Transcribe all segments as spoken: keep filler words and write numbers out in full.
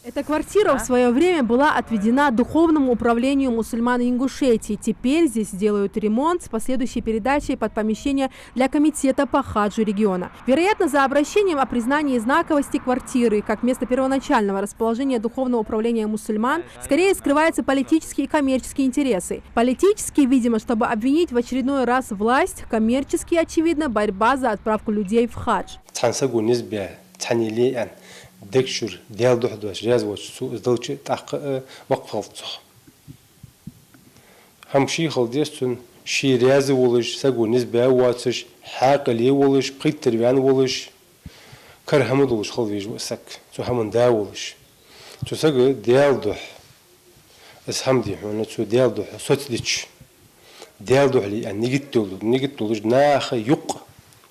Эта квартира в свое время была отведена Духовному управлению мусульман Ингушетии. Теперь здесь делают ремонт с последующей передачей под помещение для комитета по хаджу региона. Вероятно, за обращением о признании знаковости квартиры как места первоначального расположения Духовного управления мусульман скорее скрываются политические и коммерческие интересы. Политические, видимо, чтобы обвинить в очередной раз власть, коммерческие, очевидно, борьба за отправку людей в хадж. Цхьан саго низ баь, цхьанне ле аьнна, дег чура Даьла духьа доацаш раьза воацаш цо из делча, тӀаккха а вакъф хилац цох. ХӀама ший хила деза цун, ше раьза волаш, саго низ баь воацаш, хьаькъале волаш, пхийттара ваьнна волаш, кара хӀама долаш хила везаш ва из саг, цу хӀаман да волаш. Цу сага Даьла духьа из хӀама, дий хьона, цо Даьла духьа соцадича, Даьла духьа ле аьнна нигат долаш, нигат долаш, наха юкъ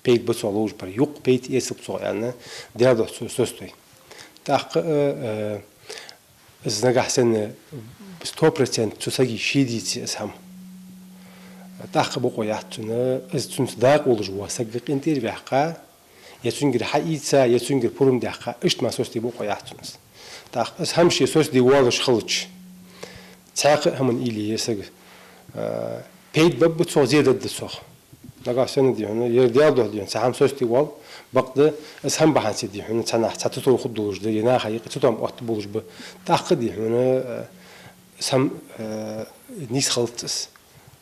пайда ба цох ловш бар, юкъ пайда эцалба цох аьнна, Даьла духьа цо соцаду. ТӀаккха а, э, из нагахьа санна сто процент цу сага ше дийце из хӀама, тӀаккха бокъо яц цунна, из цунца дакъа волаш вола саг къинтӀера ваьккха, е цунгара хьаийца, е цунгара пурам даьккха, иштта мара соцаде бокъо яц цунна из. ТӀаккха из хӀама ше соцаде воалаш хилча, цхьаькха а хӀаман уйла е сага, а, пайда бергба цох, зе дергда цох. Нагахьа санна, дий хьона, ер Даьла духьа, дий хьона, цхьа хӀама соцаде воал, бакъда из хӀама бахьанца, дий хьона, цхьа нах цхьа цатор хургдолаш да, е наха юкъе цатоам оттаргболаш ба. ТӀаккха, дий хьона, а, из хӀама, а, нийса хилац из.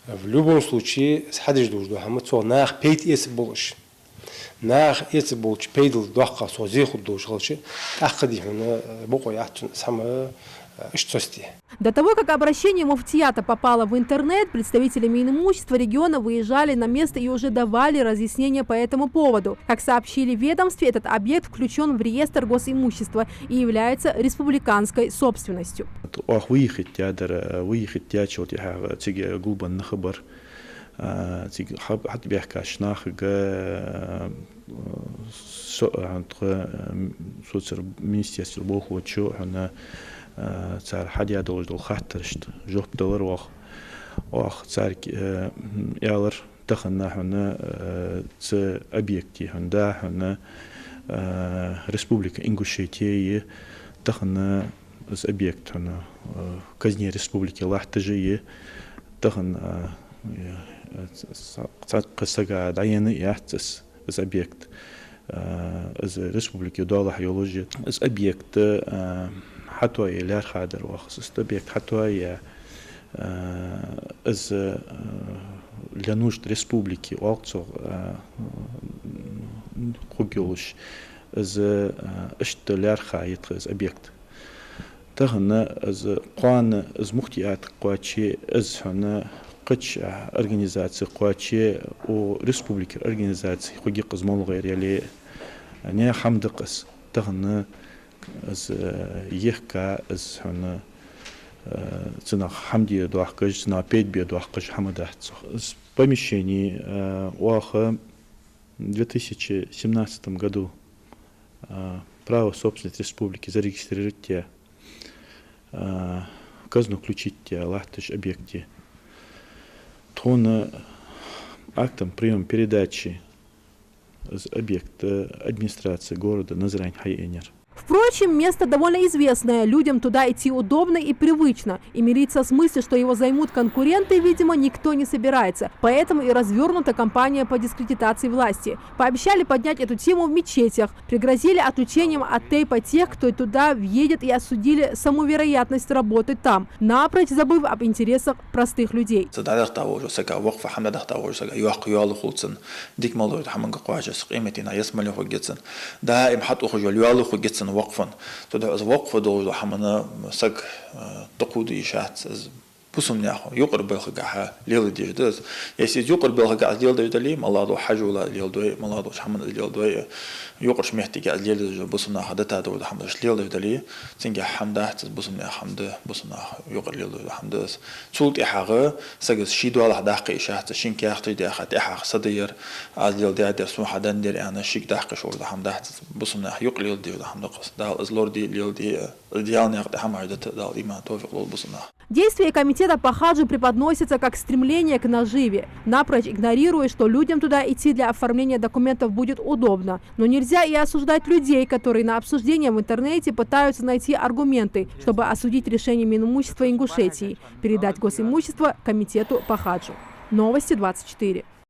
В любом случае, из хьадеш долаш дола хӀама цох наха пайда эцаргболаш, наха эцаргболча пайдал доккхагӀа цох зе хургдолаш хилча, тӀаккха, дий хьона, бокъо яц цунна из хӀама, э, иштта соцаде. До того, как обращение муфтията попало в интернет, представители Минимущества региона выезжали на место и уже давали разъяснения по этому поводу. Как сообщили в ведомстве, этот объект включён в реестр госимущества и является республиканской собственностью. Оаха выехать даьдар, э, выехать даьчул тӀехьагӀа цига гулбенна нах бар. А, цига хьа-, хьатӀабаьхкача нахага, а, со-, а, тха, а, соцсер-, министерстве болхлочо хьона, а, цар хьадаь долаш дола хаттарашта жоп далар оаха. Оаха царга, а, м, аьлар, тахан хьона, а, цу объекте хьона, да, хьона, а, Республика Ингушетия я, тахан из объект хьона, а, казне республики латташ я, тахан, а, э, ц-, ц-, цхьаккха сага дӀаенна яц из, из объект. А, из республике доалахьа йолаш я. Из объект, а, хьатоае лаьрхӀадар оаха из. Из объект хьатоаяь, а, из, а, для нужд республики оал цох, а, хургйолаш. Из, а, иштта лаьрхӀа я тха из объект. Тахан из кхоана из муфтиатага кхоаче, из хьона кхыча организацега кхоаче, укх республикера организаци хургья-кх из моллагӀа ер яле а, наьха хӀама да-кх из. Тахан из, э, ехка, из хьона, э, цунах хӀама де доахкаш, цунах пайда бе доахкаш хӀама дац цох. Из помещени, э, оаха в две тысячи семнадцатом году, а, право собственности республики зарегистрировать яь, а, в казну включить яь латташ объект я. Тхона актом приёма-передачи из объекта администрация города Назрань хьаеннай. Впрочем, место довольно известное, людям туда идти удобно и привычно, и мириться с мыслью, что его займут конкуренты, видимо, никто не собирается. Поэтому и развёрнута кампания по дискредитации власти. Пообещали поднять эту тему в мечетях, пригрозили отключением от тейпа тех, кто туда въедет, и осудили саму вероятность работы там, напрочь забыв об интересах простых людей. Цу дӀадахийта волча сага, вакъфа хӀама дӀадахийта волча сага йоккха йоалах хул цунна, дика мел долча хӀаманга кхоачаш, къематдийнахьа ялсмале хургья цунна. Даим хьатӀаухаш йола йоалах хургья цунна вакъфан. Цудухьа из вакъф долаш дола хӀама саг, э, дӀакхувда йиш яц, из бусалба наьха юкъара балхагахьа леладеш да из. Если из юкъара балхагахьа из леладеш дале, моллагӀа долча хьажола леладой, моллагӀа долча хӀаман из леладой, юкъарча моттиге из леладеш да, бусалба наха дита долаш дола хӀама из леладеш дале, цунгахьа хӀама дац из, бусалба наьха хӀама да, бусалба наха юкъара леладеш дола хӀама да из. Цул тӀехьагӀа сага ший доалахьа даккха йиш яц, шийна каьхаташ даьха, тӀехьагӀа са да ер, аз леладаьдар, сона хьаденнадар аьнна, шийга даккха йиш йолаш дола хӀама дац из, бусалба наьха юкъе леладеш дола хӀама да-кх из. Дала из лораде, леладе, Дала наькъа тӀа хӀамаш дита Дала иман, товфикъ лолда бусалба наха. Действия комитета по хаджу преподносятся как стремление к наживе, напрочь игнорируя, что людям туда идти для оформления документов будет удобно. Но нельзя и осуждать людей, которые на обсуждение в интернете пытаются найти аргументы, чтобы осудить решение Минимущества Ингушетии передать госимущество комитету по хаджу. Новости двадцать четыре.